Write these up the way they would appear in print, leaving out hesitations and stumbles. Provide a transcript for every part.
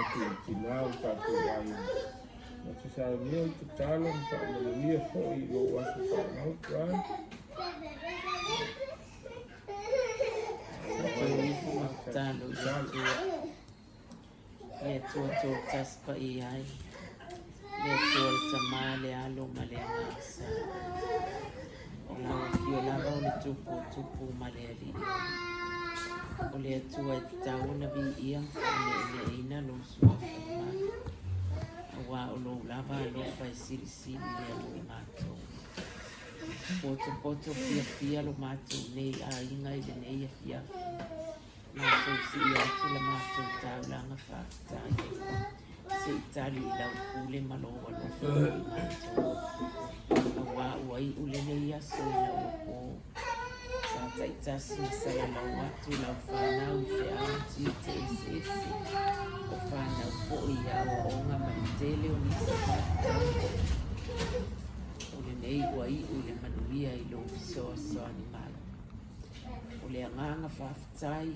atu i tina o le tatou aiga. Na te saunia le tatalo ma faamanuia foi i lou aso fanau, Brian. Tatou ifo ma tatalo i le Atua. Le Atua toatasi paia ai, le Atua le Tama, le Alo ma le Agaga Sa. O lau afio lava o le Tupu o Tupu ma le Alii o Alii. O le Atua e tatau ona viia ma faaneeneeina lou suafa mana, aua o lou lava alofa e silisili lea mo i matou. Potopoto fiafia lo matou nei aiga i lenei afiafi. Matou sii atu la matou taulaga faafetai. Se i tali i lau pule ma lou alofa mo i matou. Aua ua iu lenei aso ina ua po. Sa taitasi ma salalau atu lau fanau i feau ma tiute eseese. O fanau foi i aoaoga ma le tele o nisi faafitauli. O lenei ua iu i le manuia i lou fesoasoani mai. O le agaga faafetai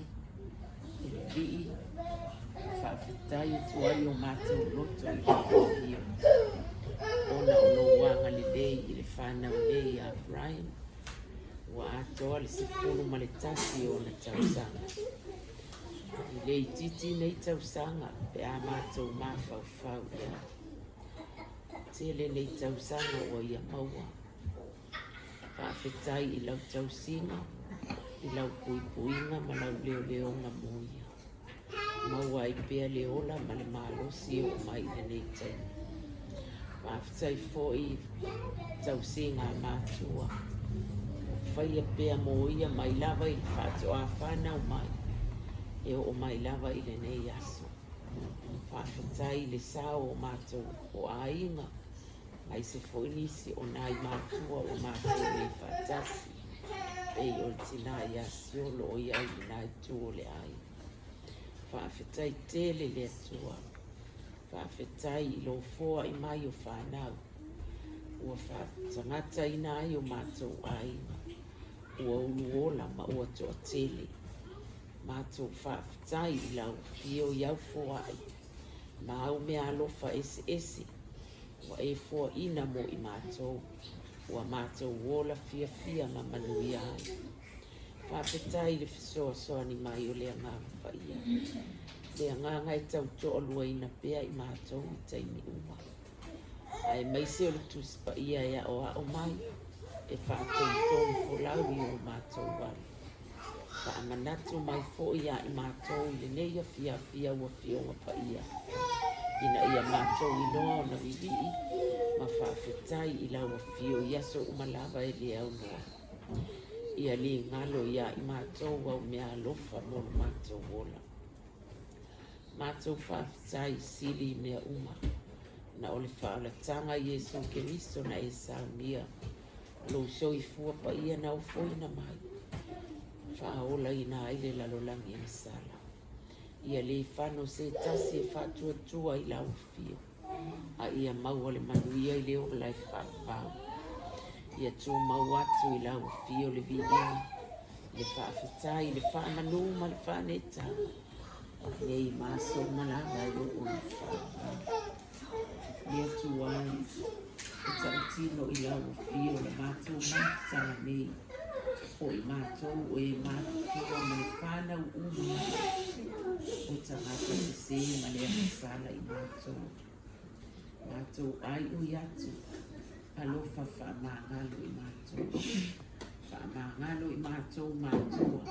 e le Alii, e faafetai atu ai o matou loto i lou afio, ona o lou agalelei i le fanau nei a Brian, ua atoa le 11 o ona tausaga. E le itiiti nei tausaga pe a matou mafaufau i ai. Tele nei tausaga ua ia maua. Faafetai i lau tausiga, i lau puipuiga ma lau leoleoga mo ia. Maua ai pea le ola ma le malosi e oo mai i lenei taimi. Faafetai foi i tausiga a matua, faia pea mo ia mai lava i le faatoa fanau mai e oo mai lava i lenei aso. Faafetai i le sao o matou o aiga aemaise foi nisi o nai matua ua matou le faatasi, pei o le tina ia Siolo o i ai i lena itu o le aiga. Faafetai tele le Atua, faafetai i lou foai mai o fanau, ua faatagataina ai o matou aiga, ua uluola ma ua toatele. Matou faafetai i lau afio i au foai ma au meaalofa eseese Ua e foaina mo i matou, ua matou ola fiafia ma manuia ai. Faafetai i le fesoasoani mai o le Agaga Paia, le Agaga e tau toaluaina pea i matou i taimi uma, aemaise o le Tusi Paia e aoao mai, e faatonutonu folau i o matou ala. Faamanatu mai foi ia i matou i lenei afiafi au Afioga Paia, ina ia matou iloa ona vivii ma faafetai i lau Afio i aso uma lava e le aunoa. Ia ligalo ia i matou au meaalofa mo lo matou ola. Matou faafetai sili i mea uma, na o le faaolataga Iesu Keriso na e saunia Lou soifua paia na ofoina mai, faaolaina ai le lalolagi e masala. Ia le fano se tasi e faatuatua i lau afio, a ia maua le manuia i le ola e faapau. Ia tumau atu i lau afio le viiga, le faafetai, le faamanu ma le faanetaga, nei ma aso uma lava e oo i le faavavau. Le Atua e, e tautino i lau afio le matou mafutaga nei, o i matou o e matutua ma le fanau uma o tagata sese ma le agasala i matou. Matou aioi atu, alofa faamagalo i matou. Faamagalo i matou matua,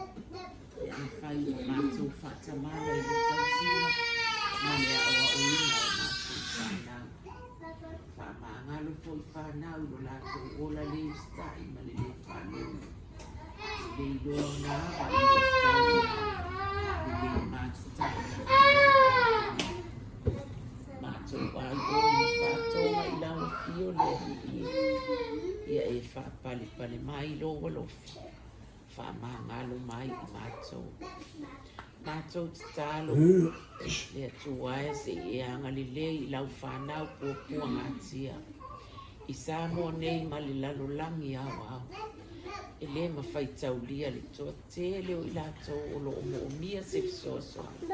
pe afai ua matou faatamala i le tausiga ma le aoaoina o matou fanau. Faamagalo foi fanau i lo latou ola le usitai ma le le faalogo, le le iloa ona ava i le tatau ona le le matitai ma le le Matou aioi ma faatoga i lau afio le Alii e, ia e faapalepale mai lou alofa, faamagalo mai i matou. Matou tatalo, le Atua e, se i e agalelei i lau fanau puapuagatia i Samoa nei ma le lalolagi aoao. E le mafai taulia le toatele o i latou o lo o moomia se fesoasoani.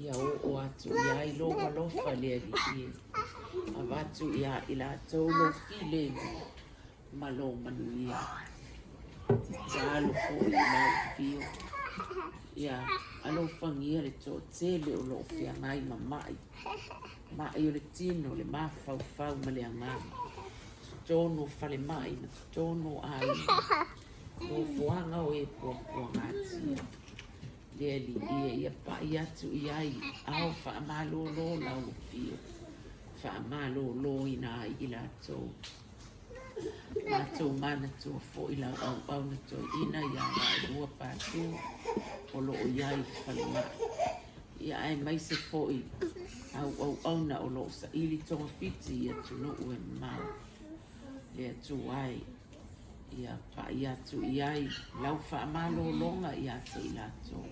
Ia oo atu. atu i ai lou alofa le Alii e. Avatu iā i latou lou filemu ma lou manuia. Tatalo foi i lau afio. Ia alofagia le toatele o lo o feagai ma ma'i, ma'i o le tino, le mafaufau ma le agaga, totonu o falemai ma totonu o aiga, nofoaga o e puapuagatia. Le Alii e, ia pa'i atu i ai ao faamalolo lau afio, faamaloloina ai i latou. Matou manatua foi lau auauna toeaina ia Vaelua Patu o lo o i ai i le falemai. Ia aemaise foi au auauna o lo o saili togafiti i atunuu e mamao. Le Atua e, ia pa'i atu i ai lau faamalologa ia te i latou.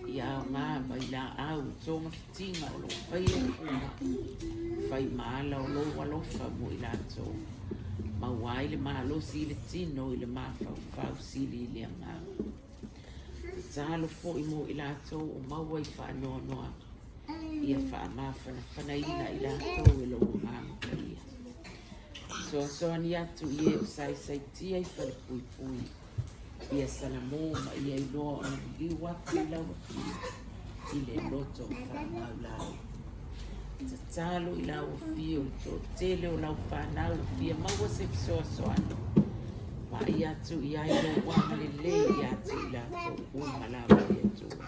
Ia aoga vailaau i togafitiga o lo o faia i fomai, fai ma ala o lou alofa mo i latou, maua ai le malosi i le tino i le mafaufau sili i le agaga. Tatalo foi mo i latou o maua i faanoanoaga, ia faamafanafanaina i latou e lou Agaga Paia. Fesoasoani atu i e o saisaitia i falepuipui, ia salamo ma ia iloa ona liliu atu i lau Afio i le loto faamaualalo. Tatalo i lau Afio i le toatele o lau fanau o fia maua se fesoasoani, vaai atu i ai lou agalelei ia te i latou uma lava le Atua.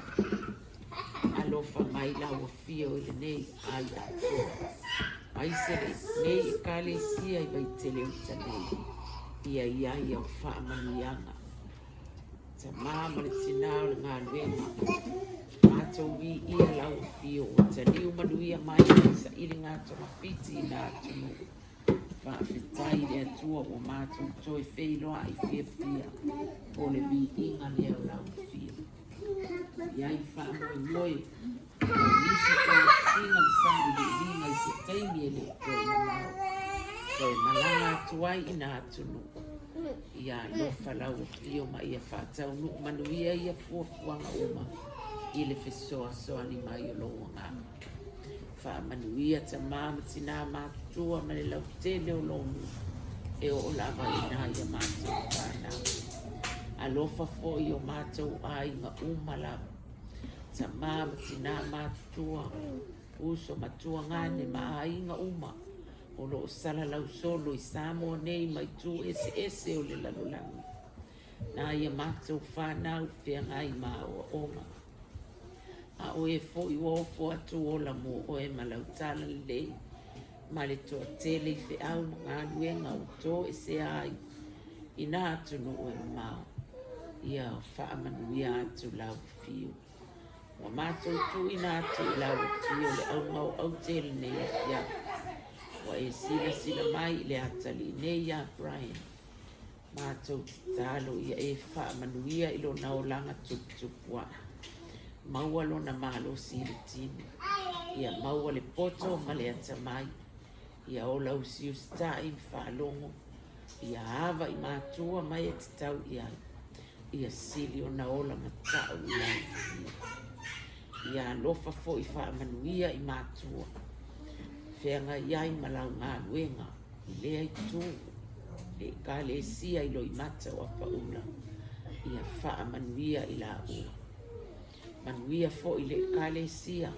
Alofa mai lau Afio i lenei ai atoa, aemaise lenei Ekalesia i Vaitele Uta nei, ia i ai au faamanuiaga. Tamā ma le tinā o le galuega, matou viia lau Afio ua taliu manuia mai i sailiga togafiti i na atunuu. Faafetai i le Atua ua matou toe feiloai fiafia o le viiga lea o lau Afio. I ai faamoemoe o nisi togafitiga ma sailiiliga i se taimi e le o toe mamao, toe malaga atu ai i na atunuu. Ia alofa lau Afio ma ia faataunuu manuia ia fuafuaga uma i le fesoasoani mai o lou Agaga. Faamanuia tamā ma tinā matutua ma le lautele o lou nuu e oo lava i nai a matou fanau. Alofa foi i o matou aiga uma lava, tamā ma tinā matutua, uso ma tuagane ma aiga uma o lo o salalau solo i Samoa nei ma itu eseese o le lalolagi. Nai a matou fanau feagai ma aoaoga. A o e foi ua ofo atu ola mo oe ma lau talalelei ma le toatele i feau ma galuega ua toesea ai i nā atunuu e mamao, ia faamanuia atu lau afio. Ua matou tuuina atu i lau afio le auga o aute i lenei afiafi. Ua e silasila mai i le atalii nei iā Brian. Matou tatalo ia e faamanuia i lona olaga tuputupuaʻe. Maua lona malosi i le tino. Ia maua le poto ma le atamai. Ia ola usiusitaʻi ma faalogo. Ia ava i matua ma e tatau i ai. Ia sili ona ola mataʻu i lau afio. Ia alofa foi faamanuia i matua. Feagai ai ma lau galuega i lea itu le Ekalesia i Loimata o Apaula. Ia faamanuia i laua. Manuia foi le Ekalesia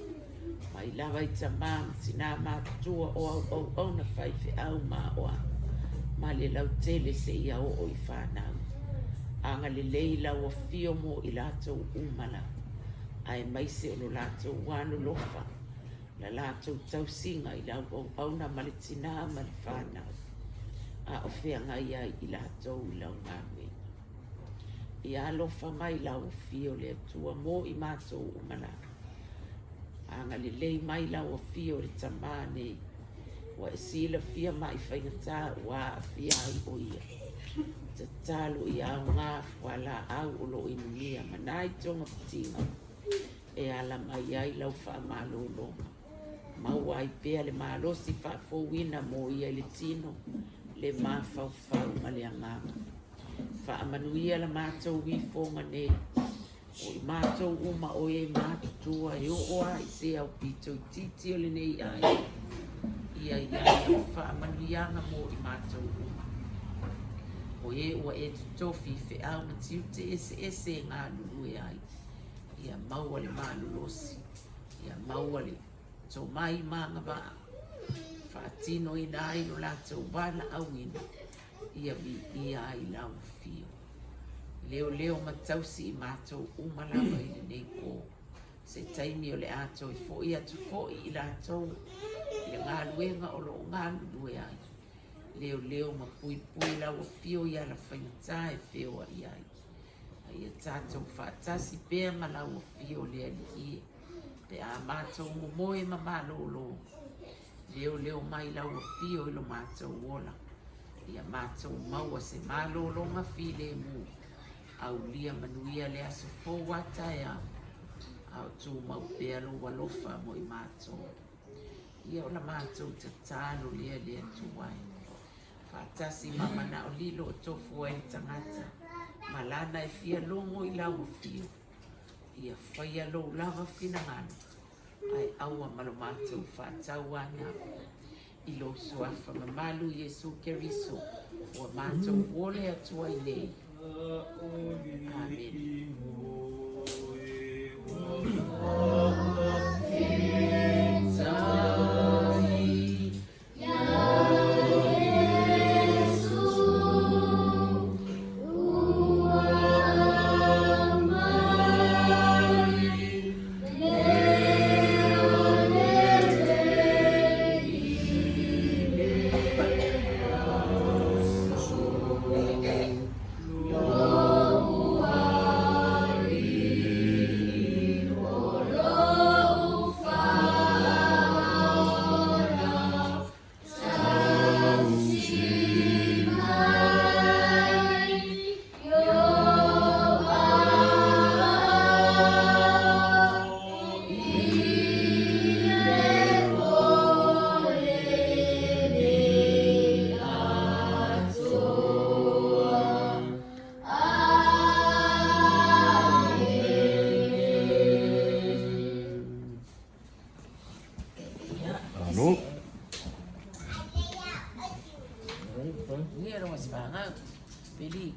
mai lava i tamā ma tinā matutua o au auauna faifeau ma aoao ma le lautele seia oo i fanau. Agalelei lau afio mo i latou uma lava, aemaise o lo latou alolofa, la latou tausiga i lau auauna ma le tinā ma le fanau, a o feagai ai i latou i lau galuega. Ia alofa mai lau afio le Atua mo i matou uma lava. Agalelei mai lau afio i le tamā nei, ua e silafia ma'i faigata ua aafia ai o ia. Tatalo ia aoga fualaau o lo o inumia ma nai togafitiga e ala mai ai lau faamalologa. Maua ai pea le malosi faafouina mo ia i le tino, le mafaufau ma le agaga. Faamanuia la matou ifoga nei. O i matou uma o e matutua e oo lava i se aupito itiiti o lenei aiga, ia i ai au faamanuiaga mo i matou uma. O e ua e totofi i feau ma tiute eseese e galulue ai, ia maua le malolosi, ia maua le tomai ma agavaa, faatinoina ai lo latou valaauina, ia viia ai lau afio. Leoleo ma tausi i matou uma lava i lenei po. Se taimi o le a toe foi atu foi i latou i le galuega o lo o galulue ai. Leoleo ma puipui lau afio i ala faigata e feoai ai. A ia tatou faatasi pea ma lau afio le Alii e, pe a matou momoe ma malolo. Leoleo mai lau afio i lo matou ola. Ia matou maua se malologa filemu, aulia manuia le aso fou a taeao, a o tumau pea lou alofa mo i matou. Ia o la matou tatalo lea le Atua e, faatasi ma manao lilo o tofu ai le tagata, ma lana e fia logo i lau afio, ia faia lou lava finagalo, ae aua ma lo matou faatauanau. I lou suafa mamalu Iesu Keriso, ua matou ole atu ai nei. Amene. Malo. Ia lou aso fanau. Peli.